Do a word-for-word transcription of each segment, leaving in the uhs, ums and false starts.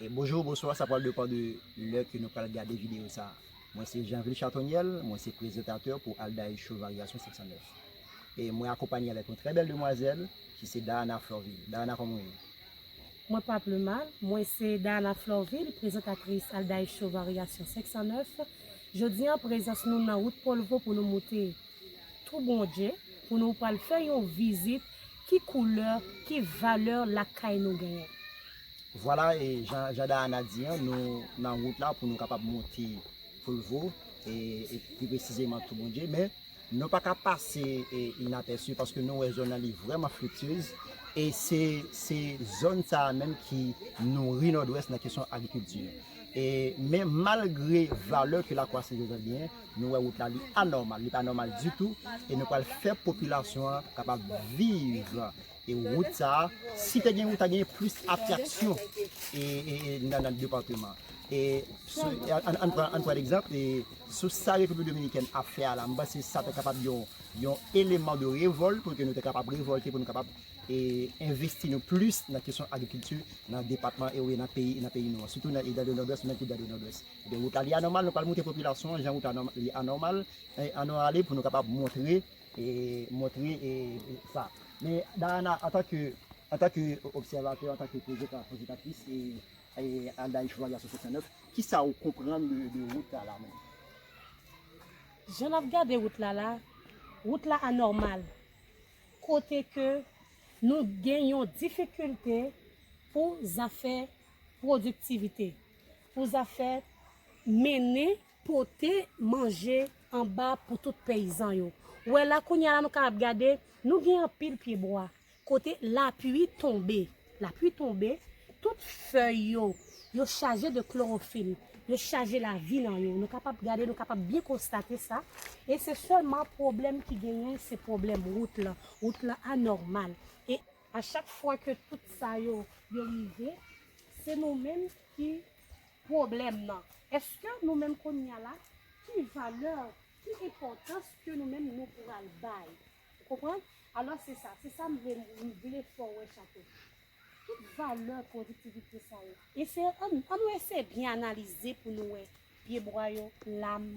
E bonjou, bonswa, sa pral depann de lè ke nou pral gade videyo sa a. Mwen se Jeanvil Chatonyèl, mwen se prezantatè pou Aldaï Show Varyasyon senk san nèf. E mwen akonpanye avèk yon trè bèl demwazèl ki se Dayana Florvil. Dayana, kòman w ye? Mwen pa pli mal. Mwen se Dayana Florvil, prezantatris Aldaï Show Varyasyon senk san nèf. Jodi a, prezans nou nan wout Polvo pou nou moute Tou Bondye, pou nou pral fè yon vizit ki koulè, ki valè lakay nou genyen. Vwala, e jan, jan Dayana di an, nou nan wout la pou nou kapab moute Polvo, e, e pi presizeman Tou Bondye, men nou pa ka pase e, inapèsi paske nou wè zòn nan li vrèman friktyez, e se, se zòn sa a menm ki nouri Nòdwès nan kesyon agrikilti. E, men malgre valè ke Lakwa Sen Jozèf genyen, nou wè wout la li anòmal, li pa nòmal ditou, e nou pral fè popilasyon an kapab viv e wout sa a, si te gen wout, ta gen plis atraksyon e, e, e nan, nan depatman. E sou, an, an, an pran, an pran egzanp, e sou sa Repiblik Dominikèn ap fè a la, m panse sa te kapab yon, yon eleman de revòlt pou ke nou te kapab revòlte, pou nou kapab e, envesti nou plis nan kesyon agrikilti nan depatman e wi nan peyi, nan peyi nou an. Sitou nan Eta de Nòdwès, menm ki Eta de Nòdwès. Ebyen, wout la li anòmal, nou pral moute popilasyon an, jan wout la nòm- li anòmal, e, an nou ale pou nou kapab montre, e, montre e, e, sa. Men Dayana, antanke, antanke obsèvatè, antanke prezantatris e, e Aldaï Show Varyasyon senk san nèf, kisa ou konprann de, de wout la la menm? Jan n ap gade wout la la, wout la anòmal. Kote ke nou gen yon difikilte pou zafè pwodiktivite, pou zafè mennen pote manje anba pou tout peyizan yo. Ou wè la kounye a la nou kapab gade, nou gen anpil pyebwa. Kote lapli tonbe, lapli tonbe, tout fèy yo, yo chaje de klowofil, yo chaje lavi nan yo. Nou kapab gade, nou kapab byen konstate sa. E se sèlman pwoblèm ki genyen, se pwoblèm wout lan. Wout lan anòmal. E a chak fwa ke tout sa yo, yo rive, se nou menm ki pwoblèm nan. Èske nou menm kounye a la, ki valè, ki enpòtans ke nou menm nou pral bay? Ou konprann? Alò se sa, se sa m vle, m vle fè w wè Chato. Tout valè pwodiktivite sa yo. Eseye, ann, ann nou eseye byen analize pou nou wè. Pyebwa yo, lam,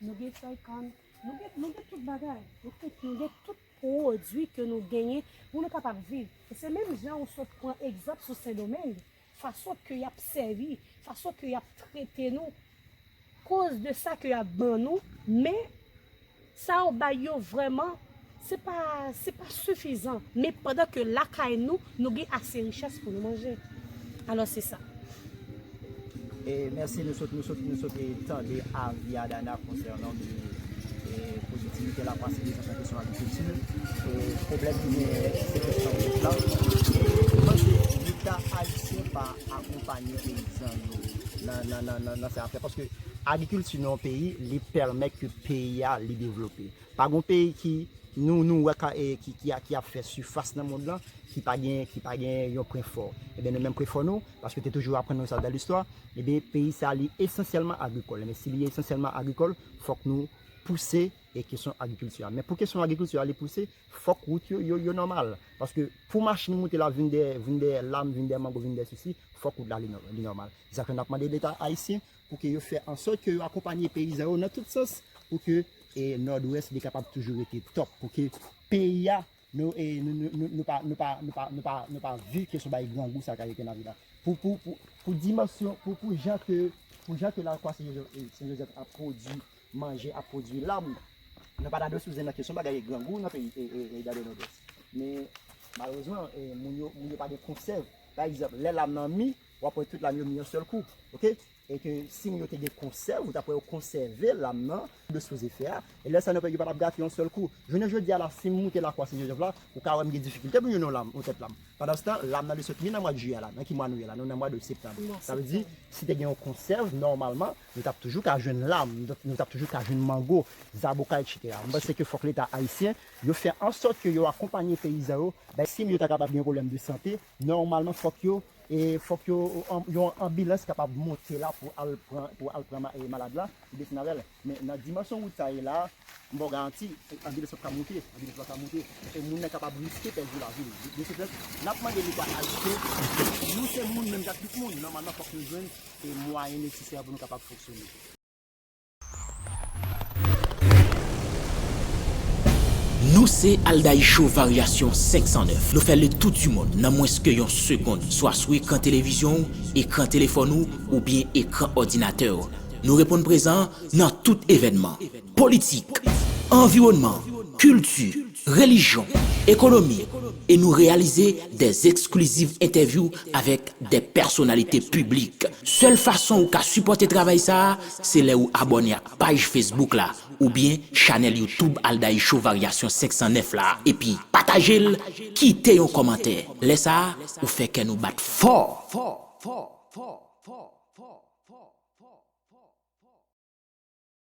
nou gen fèy kann, nou gen, nou gen tout bagay. Nou tout, nou gen tout pwodui ke nou genyen pou nou kapab viv. E se menm jan ou sot pran egzanp sou Sendomeng, fason ke y ap sèvi, fason ke y ap trete nou, koz de sa ke y ap ban nou, men sa yo bay yo vrèman, se pa, se pa sifizan. Men pandan ke lakay nou, nou gen ase richès pou nou manje. Alò se sa. E mèsi, nou sot, nou sot, nou sot e tande avi a Dayana konsènan de e, pwodiktivite, lakwasyans nan kesyon agrikilti. E, pwoblèm ki genyen, se kesyon wout la. E, mwen panse Leta ayisyen pa akonpanye peyizan yo nan, nan, nan, nan, nan sa y ap fè. Paske agrikilti nan yon peyi, li pèmèt ke peyi a, li devlope. Pa gon peyi ki, nou, nou wè ka, e, ki, ki, a- ki ap fè sifas nan mond lan, ki pa gen, ki pa gen yon pwen fò. Ebyen, nou menm pwen fò nou, paske te toujou aprann nou sa dan listwa, ebyen, peyi sa, li esansyèlman agrikòl. Men si li esansyèlman agrikòl, fòk nou pouse e kesyon agrikilti a. Men pou kesyon agrikilti a li pouse, fòk wout yo, yo, yo nòmal. Paske pou machin moute la vin dèyè, vin dèyè lam, vin dèyè mango, vin dèyè sesi, fòk wout la li nò- li nòmal. Se sa ke n ap mande Leta ayisyen pou ke yo fè an sòt ke yo akonpanye peyizan yo nan tout sans pou ke e, Nòdwès li kapab toujou rete tòp, pou ke peyi a, nou, e, nou, nou, nou, nou pa, nou pa, nou pa, nou pa, nou pa viv kesyon bay grangou sa k rive nan vil la. Pou, pou, pou, pou dimansyon, pou, pou jan ke, pou jan ke lakwa Sen Jozèf, e, Sen Jozèf ap pwodui manje, ap pwodui lam, nou pa ta dwe sipoze nan kesyon bagay grangou nan peyi, e, e, e, Eta de Nòdwès. Men, malerezman, e, moun yo, moun yo pa gen konsèv. Pa egzanp, lè lam nan mi, w ap wè tout lam yo mi yon sèl kou. Oke? E ke si moun yo te gen konsèv, ou t ap wè yo konsève lam nan, de sipoze fè a. E lè sa nou pa, yo pa t ap gate yon sèl kou. Jounen jodi a la, si m moute lakwa Sen Jozèf la, ou ka wè m gen difikilte pou m jwenn yon lam, yon tèt lam. Pandanstan, lam nan li sot mi nan mwa jiyè la. Nan ki mwa nou ye la? Nou nan mwa de septanm. Sa vle di, si te gen yon konsèv, nòmalman, nou t ap toujou ka jwenn lam, nou t ap toujou ka jwenn mango, zaboka, etsetera. M panse ke fòk Leta ayisyen, yo fè an sòt ke yo akonpanye peyizan yo. Ben, si yo ta kapab gen pwoblèm de sante, nòmalman, fòk yo E fòk yo, yon anbilans kapab monte la pou al pran, pou al pran ma- e malad la, pou desann avè l. Men nan dimansyon wout sa ye la, m ba w garanti, anbilans p ap ka monte, anbilans p ap ka monte. E moun nan kapab riske pèdi lavi l. De ce fait, n ap mande nou pa ajite. Nou se moun menm jan ak tout moun. Nòmalman, fòk nou jwenn e mwayen nesesè pou nou kapab fonksyone. Nou se Aldaïcho Varyasyon senk san nèf. Nou fè le tour du monde nan mwens ke yon segonn, swa sou ekran televizyon w, ekran telefòn ou, oubyen ekran òdinatè w. Nou reponn prezan nan tout evènman, politik, anviwònman, kilti, relijyon, ekonomi, e nou reyalize des exclusive interview avèk des personnalités publiques. Sèl fason ou ka sipòte travay sa a, se lè ou abòne ak paj Facebook la, oubyen chanèl YouTube Aldaïcho Varyasyon senk san nèf la, epi pataje l, kite yon kòmantè. Lè sa a, ou fè kè nou bat fò.